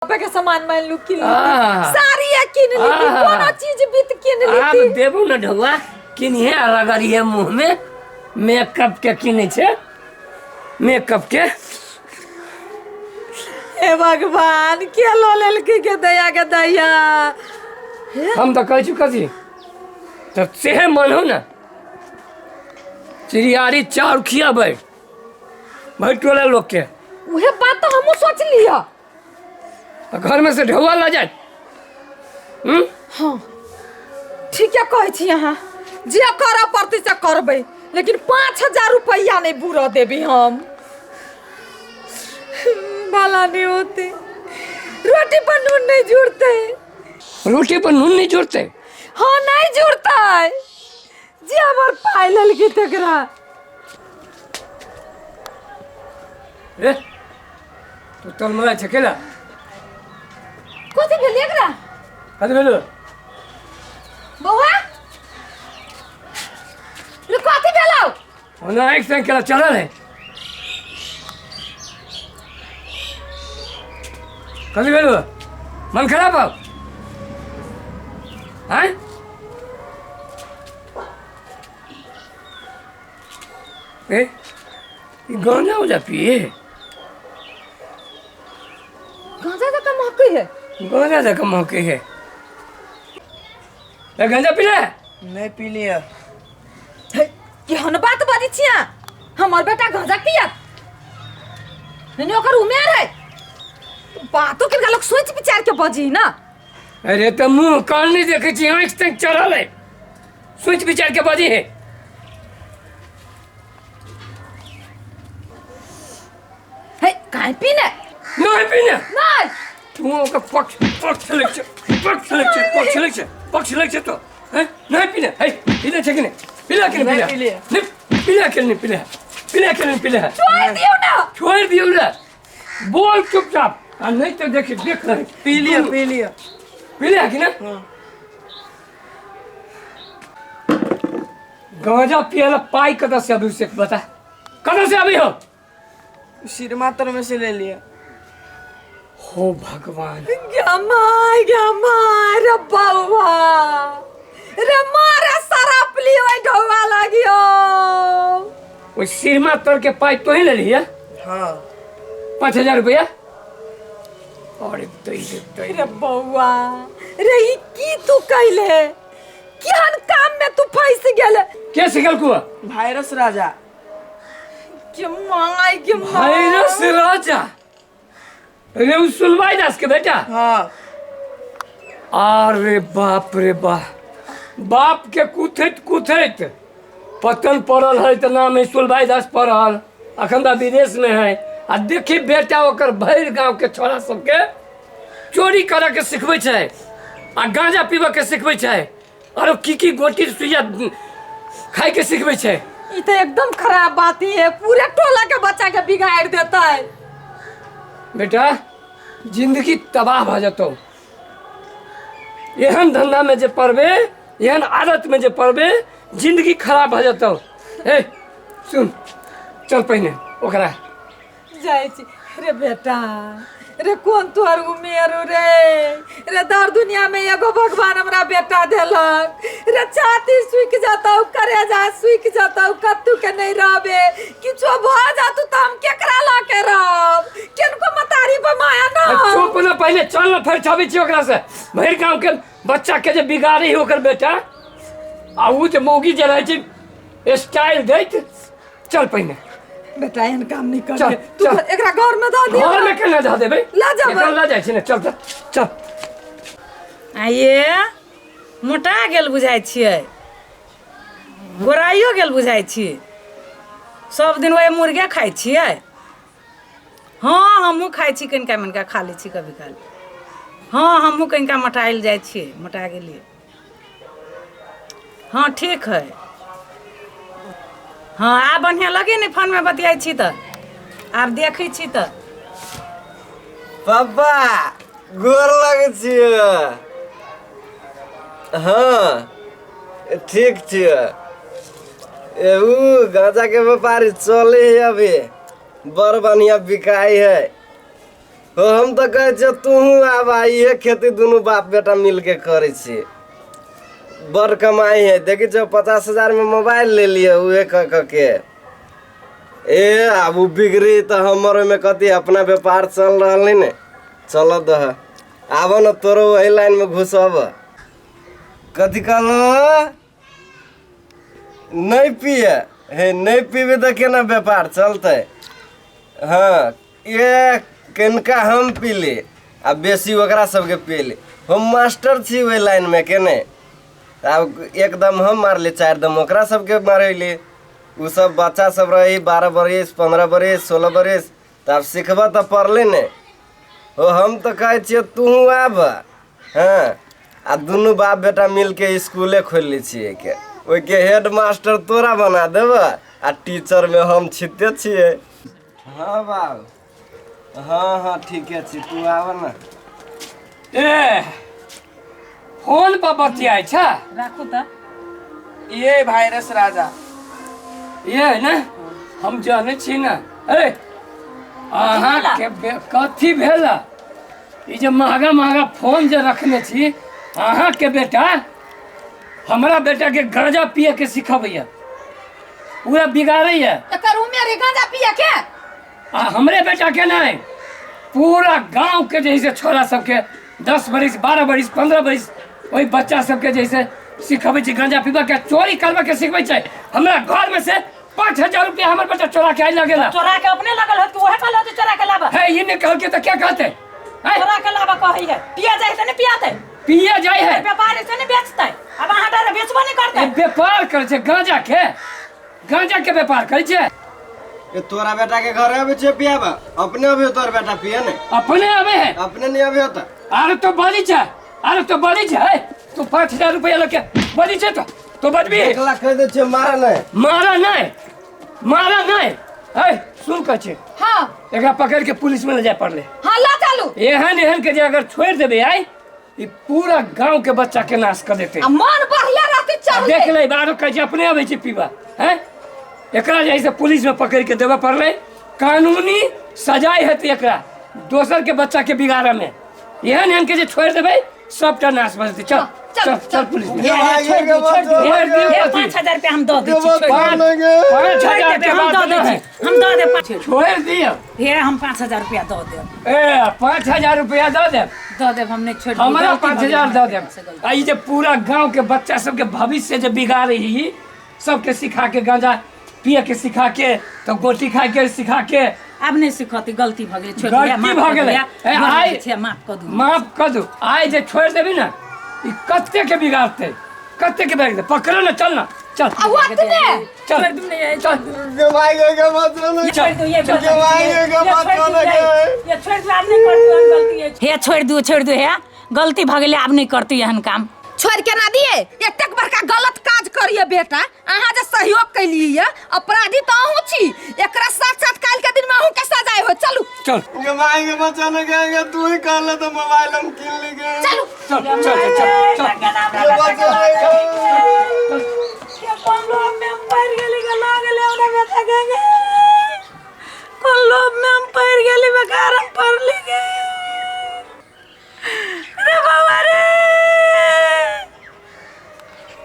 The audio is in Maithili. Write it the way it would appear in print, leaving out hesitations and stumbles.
बापे के सामान मान लू किन ली आह। साड़ी किन ली आह। कोनो चीज बीत किन आब ली देबू ने ढौआ किनिहे आ रगड़िहे मुँह में मेकअप के किनै छै मेकअप के हे भगवान के लो लेलकै के दया के दया हम तऽ कहै छी कथी तऽ सेहे मन हो ने चिड़ियारी चाउर खियाबै भरि टोला लोकके उहे बात तो हमहूँ सोचली है तऽ घरमे से ढौआ लऽ जायत हूँ हाँ ठीके कहै छी अहाँ जे करऽ पड़तै से करबै लेकिन 5,000 रुपैआ नहि बुरऽ देबै हम। भला नहीं होते, रोटी पर नून नहीं जुड़ते। रोटी पर नून नहीं जुड़ते? हाँ, नहीं जुड़ते। जे हमर पाइ लेलकै तकरा। ए तू तलमला छै केला। कथी भेल एकरा? कथी भेलो? बौआ रे, कथी भेलौ? ओना एक संग केला चढ़ल है। कथी भेलो? मन खराब हो? हैं? ए ई गांजा उजा पिए? गांजा जकाँ महकै है। गांजा जकाँ महकै है। ए गांजा पी ले? नहीं पी लिया। हे, केहन बात बजै छी अहाँ? हमर बेटा गांजा पियत? नहीं, ओकर उमेर है। बातो किनका लोग सोच विचार के बजी ना। अरे तऽ मुँह कान नहीं देखै छी, आँखि तक चढ़ल है। सोच विचार के बजी है। हे, काहे पीने? नहीं पीने। नहीं। तू ओकर पक्ष पक्ष लै छै, पक्ष लै छै, पक्ष लै छै, पक्ष लै छै तो हैं? नहीं पीने है? पीने छै कि नहीं? पीले कि नहीं? नहीं पीले पीले। नहीं पीले कि नहीं? पीले, पीले कि नहीं? पीले। छोड़ दियौ ना। छोड़ दियौ रे। बोल चुपचाप, आ नहीं तो देखी देख रहे। पी लिया, पी लिया। पीले कि नहीं? हाँ। गांजा पियला पाई कतऽ से अभी से बता, कतऽ से अभी हो? सिरमा तर में से ले लिया। हो भगवान। गे my, गे my, रे बौआ रे, मारे शराब लियो ढौआ लागियो। ओहि सिरमा तर के पाई तोही ले लिया? हाँ। 5,000 रुपया। अरे दै रे दै। रे बौआ रे, ई की तू कैले? केहन काम में तू फंस गेले? के सिखल कुआ? वायरस राजा। के my, के my. Virus राजा रे, उ सुलवाई दास के बेटा? हाँ। अरे बाप रे बाप, बाप के कुथैत कुथैत पतन पड़ल है तऽ नाम है सुलभाई दास पड़ल, अखन तऽ विदेश में है। आ देखी बेटा ओकर भरि गांव के छोरा सबके चोरी करऽ के सिखबै छै आ गांजा पीबऽ के सिखबै छै, आरो की की गोटी सुइया खाय के सिखबै छै। ई तो एकदम खराब बात ही है, पूरे टोला के बच्चा के बिगाड़ देता है। बेटा जिंदगी तबाह भऽ जेतौ एहन धंधा में जे पड़बे, एहन आदत में जे पड़बे, जिंदगी खराब भऽ जेतौ। ए सुन, चल पहिने ओकरा जाइ छी। रे बेटा रे, कोन तोहर उमेर रे? रे दर दुनिया में एगो भगवान हमरा बेटा देलक रे। छाती सुखि जतौ, करेजा सुखि जतौ, कत्तू के नहीं रहबे। किछो भऽ जातौ तऽ हम केकरा लऽ के रहब? किनको मतारी पर माया ना। चुप न पहले, चल न, फेर छाबै छी ओकरा से। भरि गाँव के बच्चा के जे बिगाड़ी है ओकर बेटा, आ उ जे मौगी जे रहै छै स्टाइल दैत। चल पहिने। बेटा, एहन काम नहीं कर। चल, तू चल। एकरा घर में दऽ दियौ। घर में केना धऽ देबै? लऽ जेबै। एकरा लऽ जाइ छी ने, चल चल चल। आइए मोटा गेल बुझाइ छियै, गोराइयो गेल बुझाइ छियै। सब दिन वएह मुर्गे खाइ छियै? हँ, हमहूँ खाइ छी, कनिका मनिका खा लै छी कभी काल। हँ, हमहूँ कनिका मोटायल जाइ छियै, मोटा गेलियै। हँ, ठीक है। हँ, आब बढ़िआँ लगे ने फोनमे बतियाइ छी तऽ आब देखै छी तऽ। पापा, गोर लगै छियै। हाँ, ठीक छियै। ए ऊ गांजा के व्यापारी चले है अभी, बड़ बढ़िया बिकाई है। हो हम तऽ कहै छियै तोहूँ आब आ इहे खेती दुनू बाप बेटा मिलके करै छी बड़ कमाइ है देखै छियै 50,000 मे मोबाइल ले लिअ उहे कऽ कऽ के ए आब ओ बिगड़ी तऽ हमर ओहिमे कथी अपना व्यापार चल रहल है ने चलऽ दह आबऽ ने तोरो ओहि लाइनमे घुसब कथी कहलहो नहि पिए हे नहि पीबै तऽ केना व्यापार चलतै हँ ए कनिका हम पीली आ बेसी ओकरा सबके पीली हम मास्टर छी ओहि लाइनमे के नहि आब एकदम हम मारली चारि दम ओकरा सबके मारैली ओ सब बच्चा सब रही 12 बरिस 15 बरिस 16 बरिस तऽ आब सिखबऽ तऽ पड़लै ने हो हम तऽ कहै छियै तूहूँ आब हँ आ दुनू बाप बेटा मिलके स्कूले खोलि लै छियै के ओहिके हेड मास्टर तोरा बना देबऽ आ टीचरमे हम छिते छियै हँ बाब हँ हँ ठीके छी तू आब ने ए फोन पर बतियाइ छ राखू तऽ ये वायरस राजा ये है ने हम जानै छी ने ए अहाँके कथी भेल ई जे महगा महगा फोन जे रखने छी अहाँके बेटा हमरा बेटा के गांजा पिए के सिखबैया पूरा बिगाड़ैया एकर उमेर है गांजा पिए के आ हमरे बेटा के नहीं पूरा गांव के जैसे छोरा सबके 10 बरिस 12 बरिस 15 बरिस ओहि बच्चा सबके जैसे सिखबै छै गांजा पीबा के चोरी करबा के सिखबै छै हमरा घर में से 5,000 रुपया हमर बेटा चोरा के आइ लगेला चोरा के अपने लगल होत कि ओहे कहल होत चोरा के लाबा है ई नहीं कहल के तो क्या कहते हैं चोरा के लाबा कहै है पिया जाय से नहीं पियाते पिए जाय है व्यापारी से नहीं बेचते अब अहाँ डरे बेचबो नहीं ए करते व्यापार करै छै गांजा के गांजा के व्यापार करै छै ए तोरा बेटा के घरे अबै छै पियाबा अपने अबै तोर बेटा पिए ने अपने आवे है अपने नहीं अबै होता अरे तो बड़ी छै अरे तो बड़ी छै तू 5,000 रुपया लके बड़ी छै तो तो बजबी 1 लाख कहि दै छियै मारा नहि मारा नहीं मारा नहीं है सुन कह छै हाँ एकरा पकड़ के पुलिस में ले जाय पड़ले हाँ ला चलू एहन एहन के जे अगर छोड़ देबे आई ई पूरा गांव के बच्चा के नाश कर देते आ मन बढ़िया रहते चल देख ले बारो कहै छै अपने अबै छै पीबा हैं एकरा जे है से पुलिस में पकड़ के देबे पड़लै कानूनी सजाय हेतै एकरा दोसर के बच्चा के बिगाड़े में एहन एहन के जे छोड़ देबै सबटा नाश भऽ जेतै चल चल, चल चल पुलिस में हे, हे, छोड़ि दियौ, छोड़ि दियौ। छोड़ि दियौ हे, कथी? 5,000 रुपया हम दऽ दै छी छोड़ि दियौ। पाँच छोड़ि हजार देबै के हम बात दऽ दै नहि छी हम दऽ देब पाँच छोड़ि दियौ हे हम 5,000 रुपया दऽ देब ए 5,000 रुपया दऽ देब दऽ देब हम नहि छोड़ि दियौ, हमरा गलती पाँच भऽ गेल हजार दऽ हमरा से देब गलती। आ ई जे पूरा गांव के बच्चा सबके भविष्य जे बिगाड़े ही सबके सिखा के गांजा पिए के सिखा के तो गोटी खाए के सिखा के आब नहि सिखती गलती भऽ गेलै छोड़ि दियौ, गलती माफ भऽ कऽ गेलै दियौ, ए, गोर आइ लगै छियै, माफ कऽ दू माफ कऽ दू आइ जे छोड़ि देबी ने ई कते के बिगाड़तै कते के बिगाड़तै पकड़ो ने चल ना चल आ ओतने चल चल छोड़ि दू ये चल, गलती ये छोड़ि दू आब नहि करती एहन गलती अछि। हे छोड़ि दू छोड़ि दू हे गलती भऽ गेलै आब नहि करती एहन काम छोड़ के ना दिए एतेक बड़का गलत काज करिए बेटा अहाँ जे सहयोग कैलिए अपराधी तो अहूँ छी एकरा साथ साथ काल्हि के दिन में अहूँ के सजाय हो चलू चल माएंगे बचाने गएंगे तू ही कहले तो मोबाइल हम किन ले गए चलू चल चल चल चल के